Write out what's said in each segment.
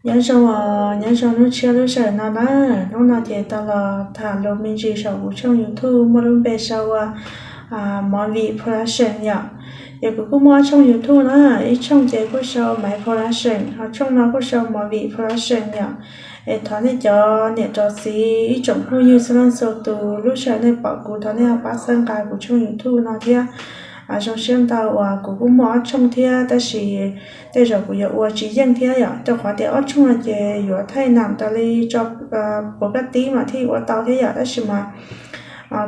Nyob zoo, nyob zoo hnub tshiab lub sij hawm no na. Hnub no ces tau los tham lus me ntsis saum kuv tshooj YouTube muaj lub npe sau ua Movie Production yom. Ces kuv kuj muaj ob tshooj YouTube na, ib tshooj ces kuj sau Maiv Production, ho tshooj no kuj sau Movie Production yom. Es thov nej cov niam cov txiv ib tsoom phooj ywg txhua leej txhua tus, lub sij hawm nej pom kuv thov nej ho pab txhawb nqa kuv tshooj YouTube no thiab. Zoo siab ntau uas kuv kuj muaj ob tshooj thiab, tab sis tej zaum kuv yuav ua tsis yeej thiab yom, rau qhov tias ob tshooj no ces yuav thaij nam tas li tso puas kaj tib mas thiaj ua tau thiab yom. Tab sis mas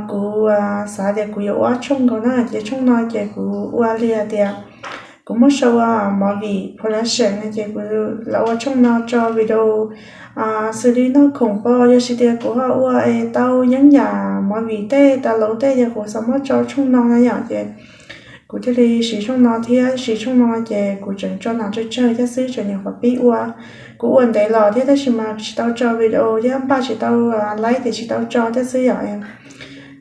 kuv xav tias kuv yuav ua ob tshooj nkaus na, ces tshooj no ces kuv ua li hais tias kuv muab sau ua Movie Production no ces kuv los ua tshooj no tso video xws li noj khoom pom, yog tsis tias kuv ho ua es tau yeeb yam movie tej tas lauv tej ces kuv xav muab tso tshooj no na yom. Ces kuv thiaj li siv tshooj no thiab, siv tshooj no ces kuv tseem tso nam tsawg tsawg thiab xwb, tseem nyuam qhuav pib ua. Kuv ua ntev los thiab tab sis mas tsis tau tso video thiab npaj tsis tau, laib ces tsis tau tso thiab xwb yom.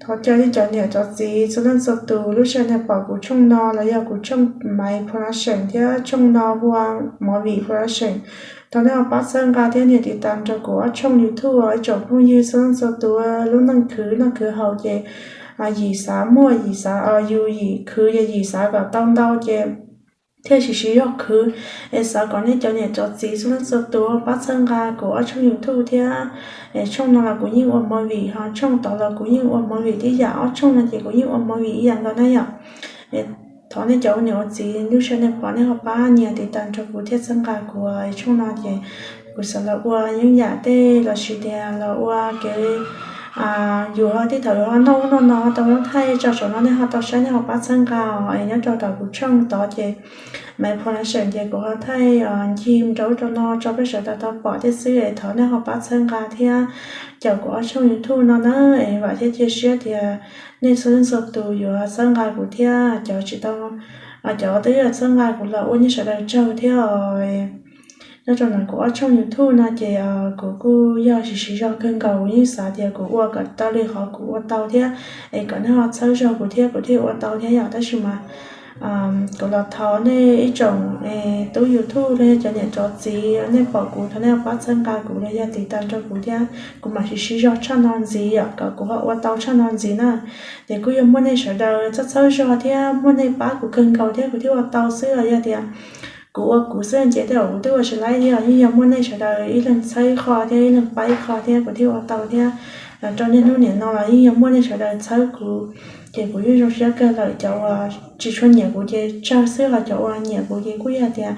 Thov caw nej cov niam cov txiv txhua leej txhua tus, lub sij hawm nej pom kuv tshooj no los yog kuv tshooj Maiv Production thiab tshooj no hu ua Movie Production, thov nej ho pab txhawb nqa thiab nias tiv tas rau kuv ob tshooj YouTube os ib tsoom phooj ywg txhua leej txhua tus. Lub neej khwv noj khwv haus ces yim xav muaj, yim xav, yus yim khwv ces yim xav kom tau ntau ces thiaj siv siv zog khwv. Es xav kom nej cov niam cov txiv txhua leej txhua tus pab txhawb nqa kuv ob tshooj YouTube thiab. Es tshooj no los kuv yeej ua movie, ho tshooj tod los kuv yeej ua movie tib yam, ob tshooj no ces kuv yeej ua movie ib yam nkaus na yom. Thov nej cov ua niam ua txiv, lub sij hawm nej pom nej ho pab nias tiv tas rau kuv thiab txhawb nqa kuv tshooj no ces kuv xav los ua yeeb yam tej los sis tias los ua kev yus ho tej thaum yus ho noj ub noj no tau muab thaij tso saum no, nej ho tau saib nej ho pab txhawb nqa os. Es nyob rau tom kuv tshooj tod ces Maiv Production ces kuv ho thaij ncig rau ub rau no tso peb sawv daws tau pom thiab xwb. Es thov nej ho pab txhawb nqa thiab caum kuv ob tshooj YouTube no na. Es vam thiab cia siab tias nej txhua leej txhua tus yuav txhawb nqa kuv thiab. Cov tsis tau, cov twb txhawb nqa kuv los ua nej sawv daws tsaug thiab os. Nyob rau ntawm kuv ob tshooj YouTube no ces kuv kuj yog siv siv zog kawg nkaus, yeej xav tias kuv ua kom tau li qhov kuv ua tau thiab, es kom nej ho txhawb zog kuv thiab kuv thiaj ua tau thiab yom. Tab sis mas kuv los thov nej ib tsoom tub YouTube los yog cov niam cov txiv, nej pom kuv thov nej pab txhawb nqa kuv los yog tiv tas rau kuv thiab, kuv mam siv siv zog tshaj no ntxiv yom, kom kuv ho ua tau tshaj no ntxiv na. Ces kuj yog muaj nej sawv daws txhawb txhawb zog thiab muaj nej pab kuv kawg nkaus thiab kuv thiaj ua tau xwb. Yog tias kuv ua kuv xwb ces tej zaum kuv twb ua tsis laib thiab, yeej yog muaj nej sawv daws ib leeg txhawb ib qho thiab ib leeg pab ib qho thiab kuv thiaj ua tau thiab. Rau niaj hnub niam no los yeej yog muaj nej sawv daws txhawb kuv, ces kuv yeej zoo siab kawg lawm. Cov uas tsis tshua nyiam kuv ces tsawg xwb, ho cov uas nyiam kuv ces kuj yog tias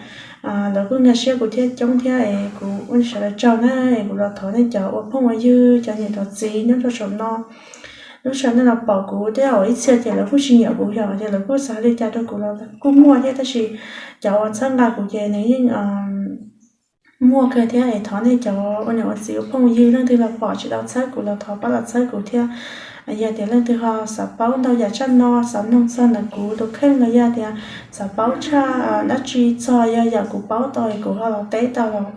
lawv kuj nkag siab kuv thiab coob thiab es kuv ua nej sawv daws tsaug na. Es kuv los thov nej cov ua phooj ua ywg, cov niam cov txiv nyob rau saum no, lub sij hawm nej los pom kuv tej zaum ib txhia ces lawv kuj tsis nyiam kuv yom, ces lawv kuj xav li cas rau kuv los kuj muaj thiab, tab sis cov uas txhawb nqa kuv ces nws yeej muaj kawg thiab. Es thov nej cov ua niam ua txiv ua phooj ua ywg leej twg los pom tsis tau txhawb kuv los thov pab los txhawb kuv thiab. Yog tias leej twg ho xav paub ntau yam tshaj no, xav mloog txog ntawm kuv tus kheej los yog tias xav paub tshaj dab tsi txog yog yam kuv paub tau es kuv ho los teb tau los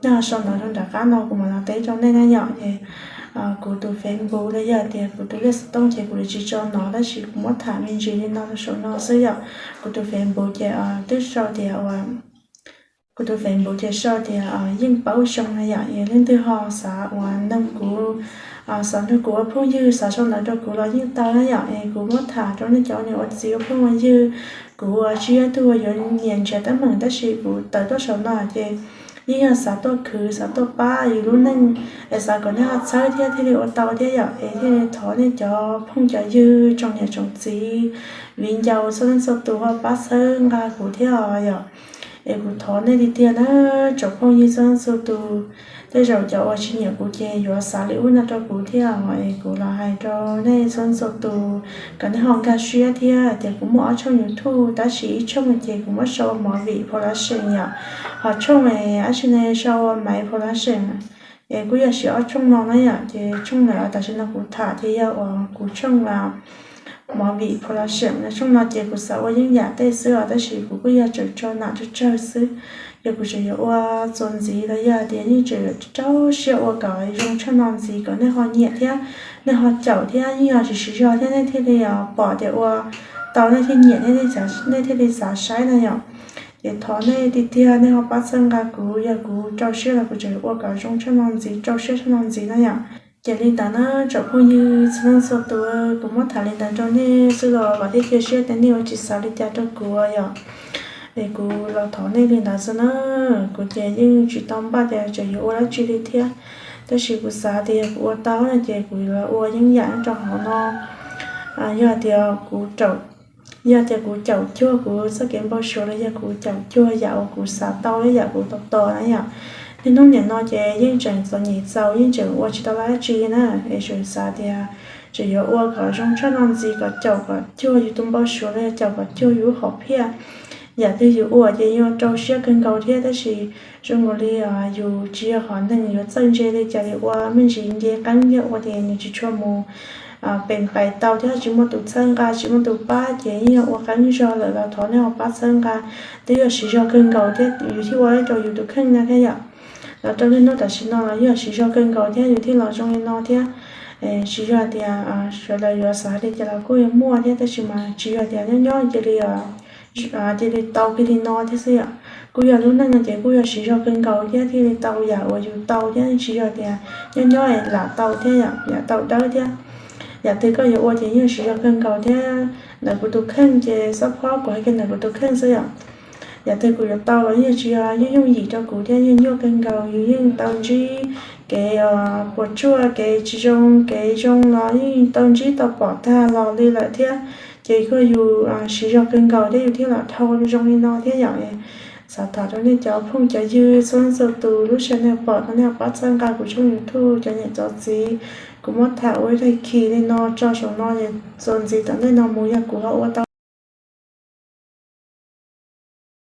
nej ho sau ntawv rau nram qab no kuv mam los teb rau nej na yom. Es kuv tus Facebook los yog tias kuv tus lej xov tooj ces kuv yuav tsis tso no, tab sis kuv muab tham me ntsis li no rau saum no xwb yom. Kuv tus Facebook ces twb sau tias ua, kuv tus Facebook ces sau tias Yeej Paub Xyoo na yom. Es leej twg ho xav ua noog kuv, xav nrog kuv ua phooj ywg, xav sau ntawv rau kuv los yeej tau na yom. Es kuv muab tham rau nej cov ua niam ua txiv ua phooj ua ywg, kuv ua tsis yog ib tug uas yuav nyiam nrhiav teeb meem, tab sis kuv tawm tuaj saum no ces yeej yog xav tuaj khwv, xav tuaj pab yus lub neej, es xav kom nej ho txhawb thiab thiaj li ua tau thiab yom. Es thiaj li thov nej cov phooj cov ywg, tsoom niam tsoom txiv, viv ncaus txhua leej txhua tus ho pab txhawb nqa kuv thiab os yom. Es kuv thov nej tiag tiag na, tsoom phooj ywg txhua leej txhua tus. Tej zaum cov uas tsis nyiam kuv ces yuav xav li ub no rau kuv thiab os. Es kuv los hais rau nej txhua leej txhua tus kom nej ho nkag siab thiab tias kuv muaj ob tshooj YouTube, tab sis ib tshooj ces kuv muab sau ua Movie Production yom, ho tshooj ab tsi ne sau ua Maiv Production. Es kuj yog siv ob tshooj no na yom. Ces tshooj ntawm tam sim no kuv tham ces yog uas kuv tshooj Movie Production no. Tshooj no ces kuv xav ua yeeb yam tej xwb os, tab sis kuv kuj yog tseem tso nam tsawg tsawg xwb. Yog kuv tseem yuav ua txuas ntxiv los yog tias yeej tseem rau siab ua kom zoo tshaj no ntxiv kom nej ho nyiam thiab nej ho caum thiab yeej yog siv siv zog thiab nej thiaj li pom tias ua tau nej thiaj nyiam thiab nej thiaj li xav saib na yom. Ces thov nej tiag tiag nej ho pab txhawb nqa kuv, yog kuv rau siab los kuv tseem ua kom zoo tshaj no ntxiv, rau siab tshaj no ntxiv na yom. Ces li ntawd na tsoom phooj ywg txhua leej txhua tus, kuv muab tham li ntawd rau nej xwb los vam thiab cia siab tias nej yuav tsis xav li cas rau kuv yom. Es kuv los thov nej li ntawd xwb na, kuv ces yeej tsis tau npaj tias tseem yuav ua dab tsi li thiab, tab sis kuv xav tias yog kuv ua tau no ces kuv los ua yeeb yam rau hauv no. Yog tias kuv, yog tias kuv caum cuag kuv txoj kev npau suav los yog kuv caum cuag yam uas kuv xav tau, yam kuv tau tos na yom. Niaj hnub nim no ces yeej tseem txom nyem txaus, yeej tseem ua tsis tau dab tsi na, es tseem xav tias tseem yuav ua kom zoo tshaj no ntxiv, kom caum kom cuag yus tus npau suav los yog caum kom cuag yus lub hom phiaj. Yam twg yus ua ces yuav rau siab kawg nkaus thiab, tab sis zoo nkaus li yus tsis yog hom neeg yuav txawj ntse li, cas li ua me ntsis nce qeeb thiab ua ces nws tsis tshua mus pem pais tau thiab, tsis muaj tus txhawb nqa tsis muaj tus pab ces yeej yog ua qeeb zog lawm los thov nej ho pab txhawb nqa. Twb yog siv zog kawg nkaus thiab yus thiaj ua rau yus tus kheej no thiab yom. Los rau niaj hnub tam sim no los yog siv zog kawg nkaus thiab yus thiaj los zoo li no thiab. Tsis yog tias sawv daws yuav xav li cas los kuj yuav muaj thiab, tab sis mas tsis yog tias nyob nyob cia li cia li tau kiag li no thiab xwb yom. Kuj yog lub neej no ces kuj yog siv zog kawg nkaus thiab thiaj li tau yam uas yus tau thiab, tsis yog tias nyob nyob lam tau thiab yom, yam tau dawb thiab. Yam twg koj yuav ua ces yeej siv zog kawg nkaus thiab. Ntawm kuv tus kheej ces xab phob kuv hais kiag ntawm kuv tus kheej xwb yom. Yam twg kuv yuav tau los yeej tsis yog yooj yooj yim rau kuv thiab, yeej nyuaj kawg nkaus, yus yeej tau ntsib kev puas tsuaj, kev tsis zoo, kev zoo los yeej tau ntsib tau pom tag los li lawm thiab. Ces kuj yus siv zog kawg nkaus thiab yus thiaj los dhau zoo li no thiab yom. Xav thov rau nej cov phooj cov ywg txhua leej txhua tus lub sij hawm nej pom no nej pab txhawb nqa kuv tshooj YouTube cov niam cov txiv. Kuv muab tham ua ib daim khi li no tso saum no, txuas ntxiv tom ntej no mus yog kuv ho ua tau